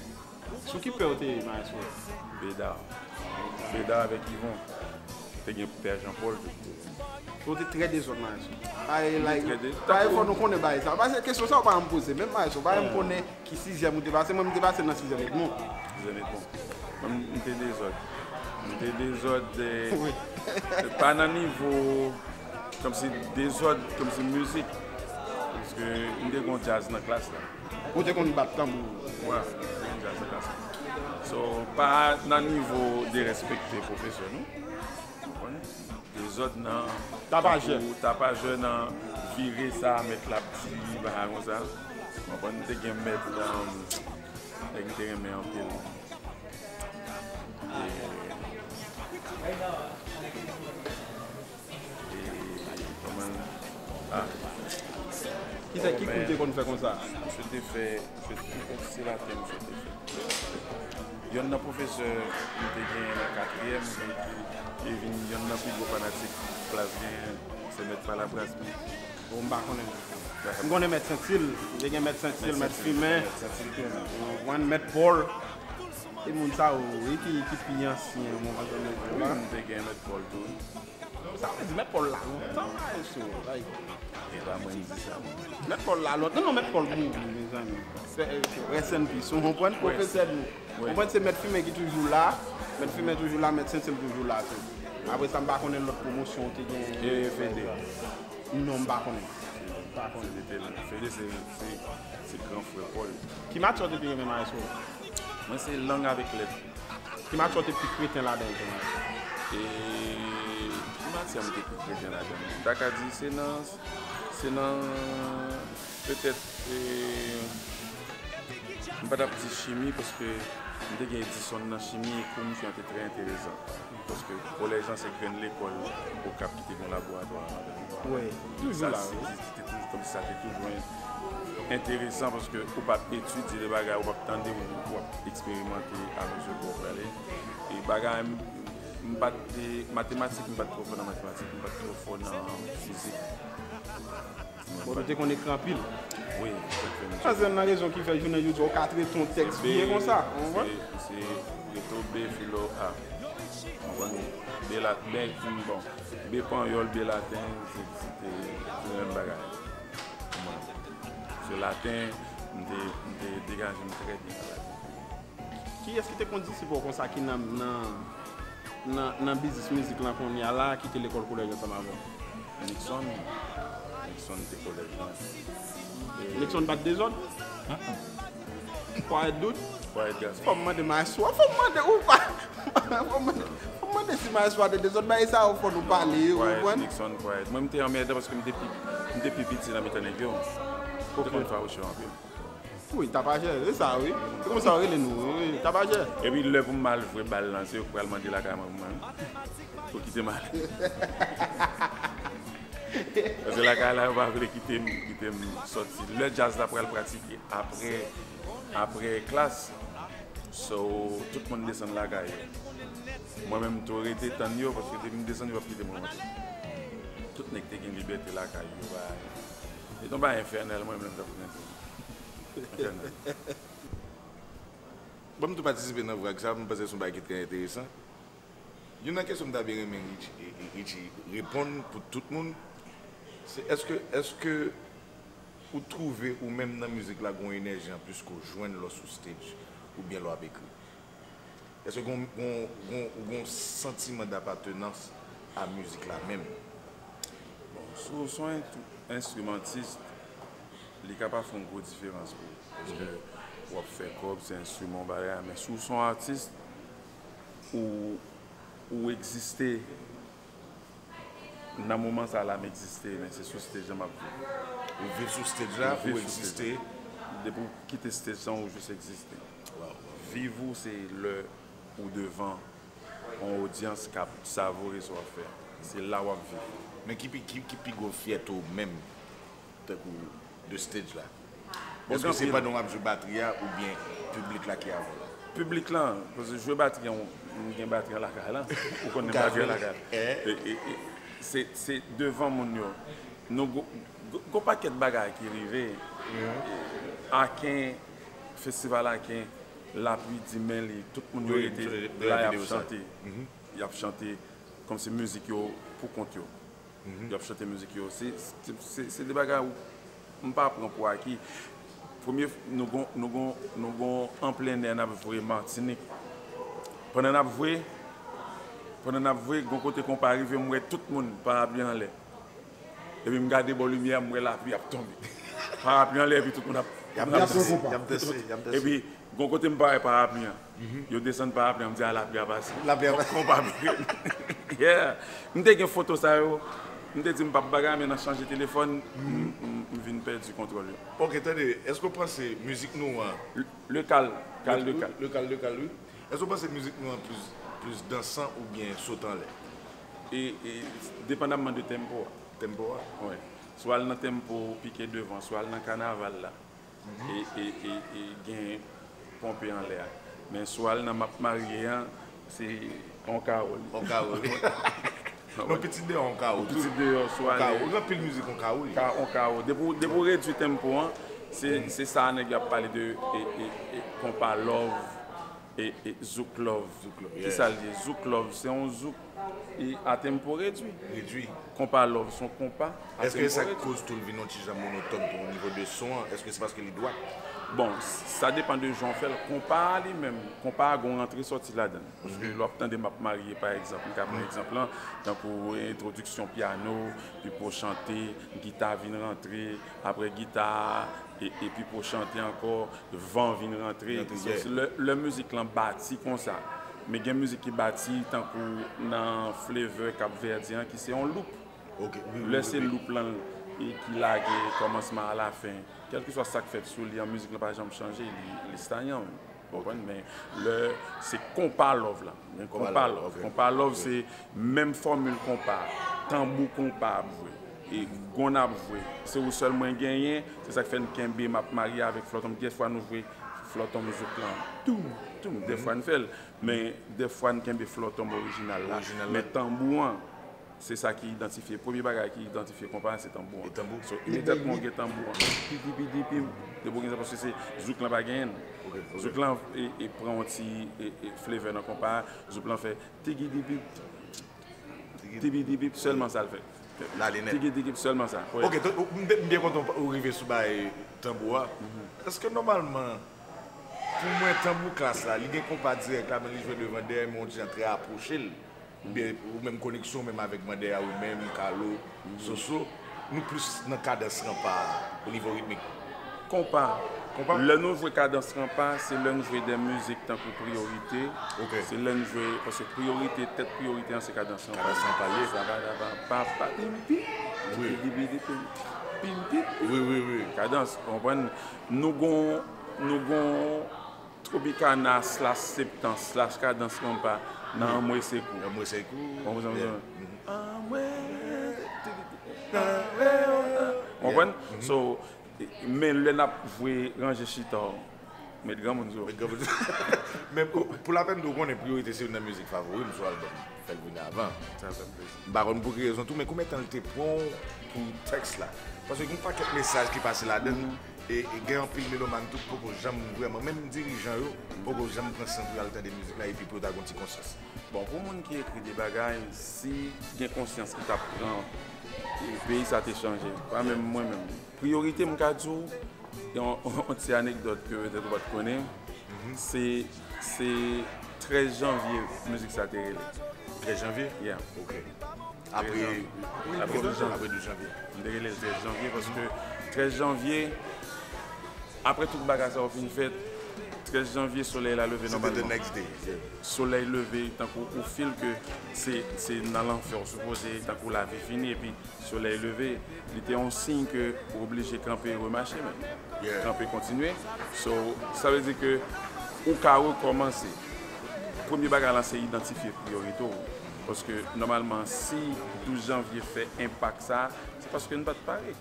Sou ki pè w te ye, maestro? Beda. Beda avèk Yvon. Te gen pè Jean Paul tou. Ou te trè dezòd, maestro. Ay, like, trè de- pa fò nou konnen bagay sa. Paske kesyon sa ou pa janm poze. Menm maestro, ou pa janm konnen ki sizyèm ou te pase. Mwen, m te pase nan sizyèm Edmond. Sizyèm Edmond. Mwen, m te dezòd. M te dezòd, eh, pa nan nivo, kòmsi dezòd, kòmsi mizik. Paske m te gon djaz nan klas la. Ou te konn bat tanbou? Wè, mwen jazz sa. So, pa nan nivo derespekte pwofesè, non. Konprann? Dezòd nan tapajè. Tankou tapajè nan vire sa, mèt la ap di, bagay konsa. Konprann? Te gen mèt, um, nèg m te renmen anpil. E, e, kòman, ah. Ki sa, ki kou w te konn fè konsa? Misye te fè, misye te fè, se laten misye te fè. Yonn nan pwofesè m te genyen nan katriyèm, e vin yonn nan pi gwo fanatik klas genyen, se mèt Palabras. Bon, m pa konnen. M konnen mèt Sentil, m te gen mèt Sentil, mèt Fimen, mèt Pòl. E moun sa yo, wi, ki, ki pi ansyen, mwen pa konnen. Wi, m te gen mèt Pòl tou. Sa vle di mèt Pòl la lontan, maestro, like. E pa mwen ki di sa, mwen. Mèt Pòl la lontan. Non, non, mèt Pòl mouri, mezanmi. Rest in peace, ou konprann, pwofesè nou. Ou konprann, se mèt Fimen ki toujou la. Mèt Fimen toujou la, mèt Sentil toujou la tou. Apre sa, m pa konnen lòt pwomosyon ou te gen. E Fede. Non, m pa konnen. M pa konnen. Fede se, se, se gran frè Pòl. Ki matyè w te pi renmen, maestro? Mwen se lang avèk lèt. Ki matyè w te pi kreten ladan l tou, maestro? E ki matyè m te pi kreten ladan l? M ta ka di se nan, se nan, petèt, e, m pa t ap di chimi, paske m te gen Edison nan chimi, e kou misye an te trè enteresan. Paske kolèj lan se grenn lekòl Okap ki te gen laboratwa. Wi, toujou la, wi. Sa, se, se te toujou, kòmsi sa te toujou en-, enteresan, paske ou p ap etidye de bagay, ou p ap tande, ou, ou ap eksperimante amezi ke w prale. E bagay, m, m pa t, e, matematik, m pa t twò fò nan matematik, m pa t twò fò nan fizik. Bon, nou te konn ekri anpil. Wi, sa k fè m. Sa se youn nan rezon ki fè jounen jodi a ou ka trete yon tèks byen konsa, ou konprann? Se, se reto B, filo A. Ou konprann? B la, B, bon, B panyòl, B laten, se, se te, se menm bagay. Ou konprann? Se laten, m te, m te degaje m trè byen nan laten. Kiyès ki te konn disip ou konsa ki nan, nan, nan, nan biznis mizik lan kounye a la, ki te lekòl kolèj ansanm avè w? Nixon. Nixon te kolèj lan. E Nixon pa t dezòd? Quiet dude? Quiet gason. Fò m mande maestro, fò m mande ou pa. Fò m mande, fò m mande si maestro a te dezòd, bagay sa yo fò nou pale, ou konprann? Nixon quiet. Mwen, m te anmèdan paske m te pi, m te pi piti nan mitan nèg yo. M te konn fawouche yo anpil. Wi, tapajè, se sa, wi. Se konsa yo rele nou, wi, tapajè. Epi lè pou m al jwe bal lan, se yo k pral mande lakay mwen pou mwen. Pou kite m ale. Paske lakay la, yo pa vle kite m, kite m sòti. Lè djaz la pral pratike apre, apre klas, so, tout moun desann lakay yo. Mwen menm tou rete tann yo, paske depi m desann, yo p ap kite mwen monte. Tout nèg te gen libète lakay yo, pa, se t on bagay enfènèl, mwen menm, m t ap rete. Bon, m tou patisipe nan vag sa, m panse se yon bagay ki trè enteresan. Youn nan kesyon m ta byen renmen Richie, e, e, Richie reponn pou tout moun, se èske, èske ou twouve ou menm nan mizik la gen yon enèji anplis ke w jwenn lè w sou stage oubyen lè w ap ekri? Èske gon, gon, gon, ou gon santiman dapatenans a mizik la menm? Bon, si w se yon enstrimantis, li ka pa fè yon gwo diferans pou ou. Paske w ap fè kòb, se enstriman, bagay, men si w se yon atis, ou, ou egziste. Nan moman sa la, m egziste, men se sou stage la m ap viv. Ou viv sou stage la, ou egziste. Depi w kite stage la, ou jis egziste. Viv ou, se lè ou devan yon odyans k ap savore sa w ap fè. Se la w ap viv. Men ki pi, ki, ki pi gwo fyète w menm, tankou de stage la? Bon, èske se pandan w ap jwe batri a oubyen piblik la ki avè w? Piblik lan, paske jwe batri an, m gen batri an lakay lan. Ou konnen batri an lakay. E, e, e, se, se devan moun yo. Nou gwo, gwo, gwo pakèt bagay ki rive. Aken, festival Aken, lapli dimen li, tout moun yo rete la, y ap chante. Y ap chante kòmsi mizik yo pou kont yo. Y ap chante mizik yo. Se, se, se, se de bagay ou m pa pran pou aki. Premye, nou gon, nou gon, nou gon anplennè n ap jwe Matinik. Pandan n ap jwe, pandan n ap jwe, gon kote konpa rive, m wè tout moun parapli anlè. Epi m gade bò limyè a, m wè lapli ap tonbe. Parapli anlè, epi tout moun ap, y ap danse, y ap danse, y ap danse. Epi, gon kote m pa wè parapli an. Yo desann parapli an, m di, "A, lapli a pase." Lapli a pase. Konpa vire. Yeah. M te gen foto sa yo. M te di m p ap bagay, men nan chanje telefòn, m, m, m vin pèdi kontwòl yo. Ok, tande, èske w panse mizik nou an? Le, le kal, kal de kal. Le kal de kal, wi. Èske w panse mizik nou an plis, plis dansan oubyen sote anlè? E, e, depandamman de tempo a. Tempo a? Wi. Swa l nan tempo pike devan, swa l nan kanaval la. E, e, e, e gen ponpe anlè a. Men swa l nan m ap marye an, se on kawo li. On kawo li. Non, pitit deyò on kawo tou. Pitit deyò, swa on kawo. Gen anpil mizik on kawo li. Ka, on kawo. Depi w, depi w redui tempo an, se, se sa nèg yo ap pale de, e, e, e, konpa love. E, e, zouk love. Zouk love, yes. Kisa l ye? Zouk love, se yon zouk e a tempo redui. Redui. Konpa love, se yon konpa a tempo redui. Èske sa k koz tou l vin yon ti jan monotòn tou o nivo de son an? Èske se paske li dwat? Bon, s-, sa depann de jan w fè l. Konpa a li menm, konpa a gon rantre sòti ladan l. Paske lè w ap tande M ap marye, pa egzanp, m ka pran egzanp lan, tankou entwodiksyon pyano, Pipo chante, gita vin rantre, apre gita a, e, e Pipo chante ankò, van vin rantre. Rantre, yeah. So, lè, lè mizik lan bati konsa, men gen mizik ki bati tankou nan Flavor Kapvèdyen an ki se yon loop. Ok, wi, wi, wi. Lè se loop lan e ki lage kòmansman a lafen, kèlkeswa sa k fèt sou li an, mizik lan pa janm chanje, li, li stanyan menm. Ou konprann? Men lè se konpa love la. Men konpa love, ok. Konpa love, se menm fòmil konpa, tanbou konpa ap jwe, e gon ap jwe. Se ou sèl mwen genyen, se sa k fè n kenbe M ap marye avèk Flòtonm. Dèfwa nou jwe Flòtonm zouk lan. Toum, toum, dèfwa n fè l. Men dèfwa n kenbe Flòtonm orijinal la. Orijinal la. Men tanbou an, se sa ki idantifye, premye bagay ki idantifye konpa a, se tanbou an. E tanbou? So, imedyatman w gen tanbou an, pi, pi, pi, pi, pi, depi w gen sa, paske se zouk lan pa genyen l. Ok, ok. Zouk lan, e, e pran yon ti, e, e, flavor nan konpa a, zouk lan fè tigidibip, tigidibip, sèlman sa l fè. Tigidibip, sèlman sa. Ok, donk, ou, m, m byen kontan ou rive sou bagay tanbou a. Èske nòmalman, pou mwen, tanbou klas la, li gen konpa dirèk la, men li jwe devan dèyè, men yon ti jan trè apwoche l. Oubyen, ou menm koneksyon, menm avèk Mandè a, ou menm, Kalo, Soso, nou plis nan kadans ranpa a, o nivo ritmik. Konpa. Konpa? Lè nou jwe kadans ranpa, se lè n jwe de mizik tankou Priyorite. Ok. Se lè n jwe, paske Priyorite, tèt Priyorite an, se kadans ranpa. Kadans ranpa l ye. Sa va, sa va, pa, pa, pim, pim. Wi. Pim, pim, pim, pim. Wi, wi, wi. Kadans, ou konprann? Nou gon, nou gon Tropicana slash Septan slash Kadans Ranpa nan Anmwe Sekou. Anmwe Sekou. Ou konprann sa m di? Anmwe. Ou konprann? So, men lè n ap jwe Ranje Chita w, met granmoun sou. Met granmoun sou. Men pou, pou lapèn tou, ou konnen Priyorite se youn nan mizik favori m sou albòm. Fè l vini avan. Sa fè m plezi. M pa konn pou ki rezon tou, men konbyen tan l te pran w pou tèks la? Paske gen yon pakèt mesaj ki pase ladan l, e, e gen anpil meloman tou k poko janm vrèman, menm dirijan yo, poko janm pran san pou y al tande mizik la, epi pou yo ta gon ti konsyans. Bon, pou moun ki ekri de bagay, si gen konsyans ki t ap pran, e, peyi sa te chanje. Pa menm mwen menm. Priyorite, m ka di w, yon, yon ti anekdòt ke petèt ou pa t konnen, se, se trèz janvye mizik sa te rele. Trèz janvye? Yeah. Ok. Apre, apre douz janvye. Apre douz janvye. M te rele l trèz janvye paske trèz janvye, apre tout bagay sa yo fin fèt, trèz janvye, solèy la leve nòmalman. Se te the next day, yeah. Solèy leve, tankou ou feel ke se, se nan lanfè ou sipoze, tankou lavi fini, epi solèy leve, li te yon siy ke ou oblije kanpe, remache menm. Yeah. Kanpe, kontinye. So, sa vle di ke ou ka rekòmanse. Premye bagay la, se idantifye priyorite w. Paske nòmalman, si douz janvye fè enpak sa, se paske n pa t pare.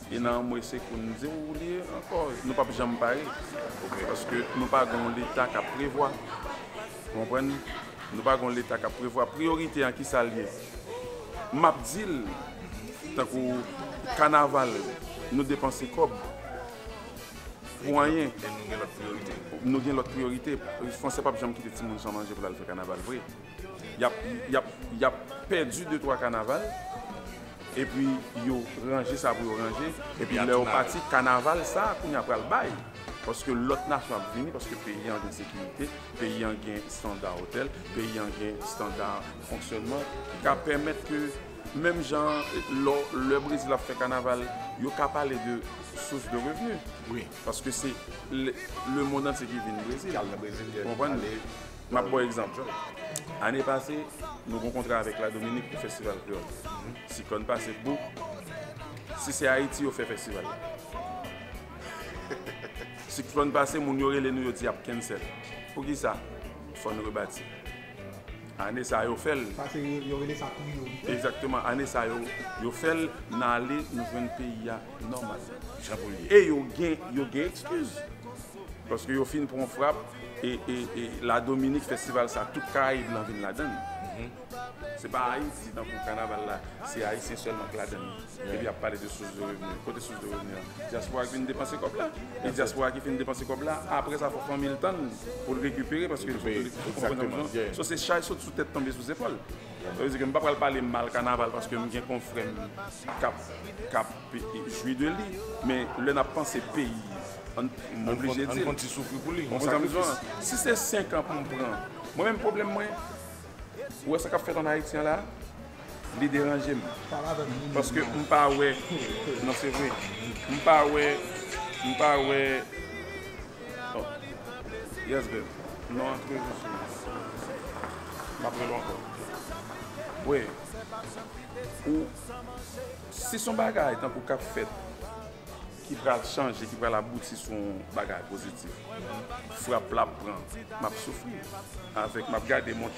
E nan yon mwe sekou, n di w li ankò, nou p ap janm pare. Paske nou pa gen yon Leta k ap prevwa. Ou konprann? Nou pa gen yon Leta k ap prevwa. Priyorite an, ki sa l ye? M ap di l, tankou kanaval, nou depanse kòb pou anyen. E nou gen lòt priyorite. Nou gen lòt priyorite. Fransè p ap janm kite timoun san manje pou l al fè kanaval vre. Y ap, y ap, y ap pèdi de twa kanaval, epi yo ranje sa pou yo ranje, epi lè yo pati, kanaval sa a kounye a pral bay. Paske lòt nasyon ap vini, paske peyi an gen sekirite, peyi an gen estanda otèl, peyi an gen estanda fonksyònman, ki ka pèmèt ke menm jan lò, lè Brezil ap fè kanaval, yo ka pale de sous de revni. Wi. Paske se le, le mond antye ki vin Brezil. Ou konprann? M ap ba w egzanp. Ane pase, nou gen yon kontra avèk Ladominik pou festival kreyòl. Siklòn pase, bouk. Si se Ayiti, yo fè festival la. Siklòn pase, moun yo rele nou, yo di y ap cancel. Poukisa? Fò n rebati. Ane sa a, yo fè l. Sa se yo, yo rele sa priyorite. Egzakteman. Ane sa a, yo, yo fè l, n ale, nou jwenn peyi a nòmal. Jan pou l ye. E yo gen, yo gen ekskiz. Paske yo fin pran frap, e, e, e Ladominik, festival sa, tout Karayib lan vin ladan l. Se pa Ayiti, tankou kanaval la, se Ayisyen sèlman k ladan l. Epi y ap pale de sous de revni. Kote sous de revni an? Dyaspora ki vin depanse kòb la. E dyaspora ki fin depanse kòb la, apre sa, fò fanmi l tann pou l rekipere, paske l fò ke li konprann sa m di an. So, se chay sot sou tèt, tonbe sou zepòl. Sa vle di ke m pa pral pale mal kanaval paske m gen konfrè m k ap, k ap jwi de li, men lè n ap panse peyi, m oblije di l. Ou konprann sa m di an? Si se senk an pou m pran, mwen menm pwoblèm mwen, ou wè sa k ap fèt ann Ayiti an la, li deranje m. Paske m pa wè, non, se vre, m pa wè, m pa wè, oh, yes, babe, non, antre jis, m ap rele w ankò. Wi, ou, si se yon bagay tankou k ap fèt, ki pral chanje, ki pral abouti sou yon bagay pozitif. Frap la ap pran, m ap soufri. Avèk, m ap gade mont,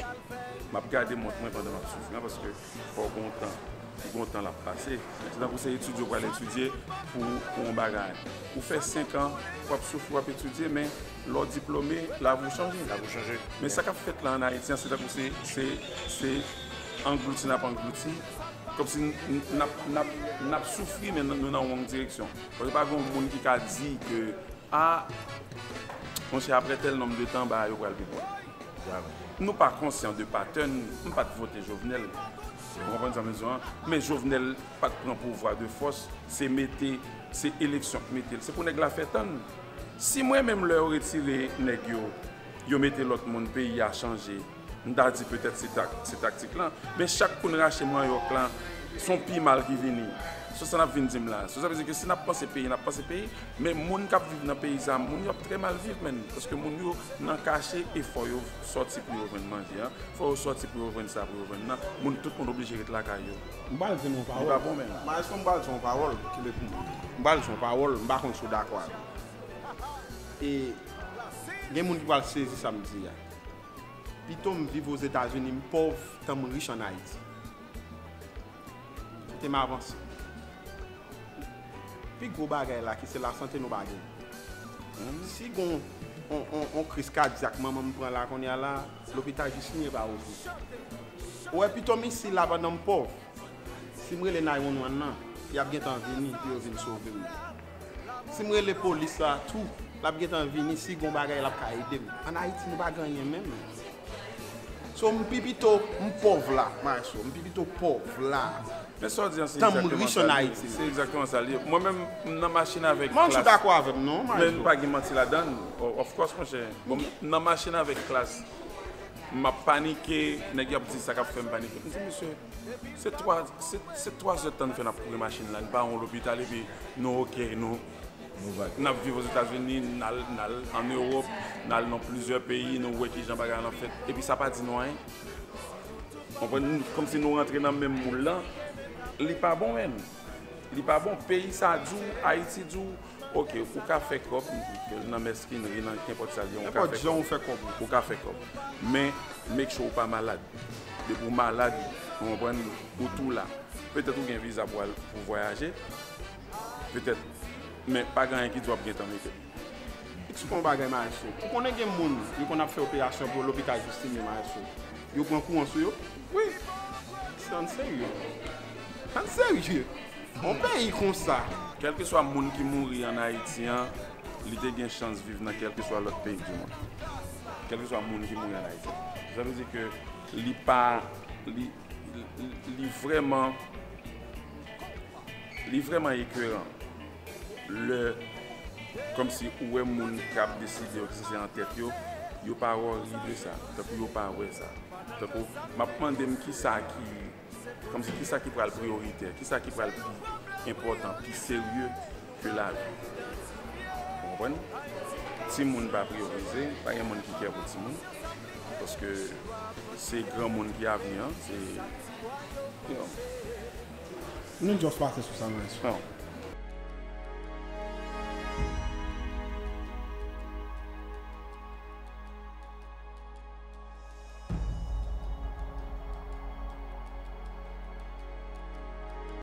m ap gade mont mwen pandan m ap soufri an, paske fò w gen yon tan, gen yon tan l ap pase. Se tankou se etidye w pral etidye pou, pou yon bagay. Ou fè senk an, w ap soufri, w ap etidye, men lè w diplome, lavi w chanje. Lavi w chanje. Men sa k ap fèt la ann Ayiti an, se tankou se, se, se anglouti n ap anglouti. Kòmsi n, n, n ap, n ap, n ap soufri, men nou nan yon wrong direksyon. Paske pa gen yon moun ki ka di ke, a, monchè, apre tèl nonb de tan, bagay yo pral pi bon. Nou pa konsyan de pattern, m pa t vote Jovenel. Ou konprann sa m di an? Men Jovenel pa t pran pouvwa de fòs, se mete, se eleksyon k mete l. Se pou nèg la fè tann. Si mwen menm lè yo retire nèg yo, yo mete lòt moun, peyi a chanje, m ta di petèt se tak-, se taktik lan. Men chak kou n rache manyòk lan, se yon pi mal ki vini. Se sa n ap vin di m la. Se sa vle di ke si n ap panse peyi, n ap panse peyi, men moun k ap viv nan peyi sa, moun yo ap trè mal viv, menn. Paske moun yo nan kache, e fò yo sòti pou yo jwenn manje an. Fò yo sòti pou yo jwenn sa pou yo jwenn nan. Moun, tout moun oblije ret lakay yo. M pral di nou yon pawòl. Li pa bon, menn. Maestro, m pral di yon pawòl ki le pi. M pral di yon pawòl, m pa konn si w dakò avè m. E gen moun ki pral sezi sa m di a. Pito m viv Ozetazini, m pòv, tan m rich ann Ayiti. Kite m avanse. Pi gwo bagay la ki se lasante nou pa gen. Si gon on, on, on kriz kadyak manman m pran la kounye a la, lopital jis li ye pa ouvri. Ou wè pito m isi la pandan m pòv. Si m rele nine one one nan, y ap gentan vini pou yo vin sove m. Si m rele polis la tou, l ap gentan vini, si gon bagay l ap ka ede m. Ann Ayiti nou pa gen anyen menm. So m pi pito m pòv la, maestro, m pi pito pòv la. Men sa w di an, se egzakteman sa l ye. Se egzakteman sa l ye. Mwen menm, m nan machin avèk klas. Mwen, ou dakò avè m non, maestro? Men pa gen manti ladan l. O-, of course, monchè. Bon, m nan machin avèk klas. M ap panike, nèg yo ap di sa k ap fè m panike. M di, mesye, se twa, se, se twa zè tan n fè n ap kouri machin la, n pa yon lopital, epi nou oke, nou, n ap viv Ozetazini, n al, n al ann Ewòp, n al nan plizyè peyi, nou wè kijan bagay lan ap fèt, epi sa pa di nou anyen. Konprann? Kòmsi nou rantre nan menm moul lan, li pa bon menm. Li pa bon. Peyi sa di w, Ayiti di w, Ok, ou ka fè kòb nan mèskinri, nan kenpòt sa l ye, ou ka Nenpòt fè jan kòb. Ou fè kòb ou. Ou ka fè kòb. Men, make sure ou pa malad. Depi ou malad, ou konprann, ou tou la. Petèt ou gen viza pou al pou vwayaje. Petèt. Men pa gen anyen ki di w ap gentan mete. Eksplike yon bagay, maestro. Ou konnen gen moun, yo konn ap fè operasyon pou lopital Justin, maestro. Yo pran kouran sou yo? Wi. Se ann serye. Ann serye. Yon peyi konsa. Kèlkeswa moun ki mouri ann Ayiti an, li te gen chans viv nan kèlkeswa lòt peyi di mond. Kèlkeswa moun ki mouri ann Ayiti. Sa vle di ke li pa, li, li, li vrèman, li vrèman ekoran. Lè, kòmsi ou wè moun k ap deside yo, ki se an tèt yo, yo pa wori de sa. Tankou yo pa wè sa. Tankou, m ap mande m kisa ki, kòmsi kisa ki pral priyoritè, kisa ki pral pi enpòtan, pi serye ke lavi. Ou konprann? Timoun pa priyorize, pa gen moun ki kè pou timoun. Paske se granmoun ki avni an, se, you know. Nou just pase sou sa, maestro. Non.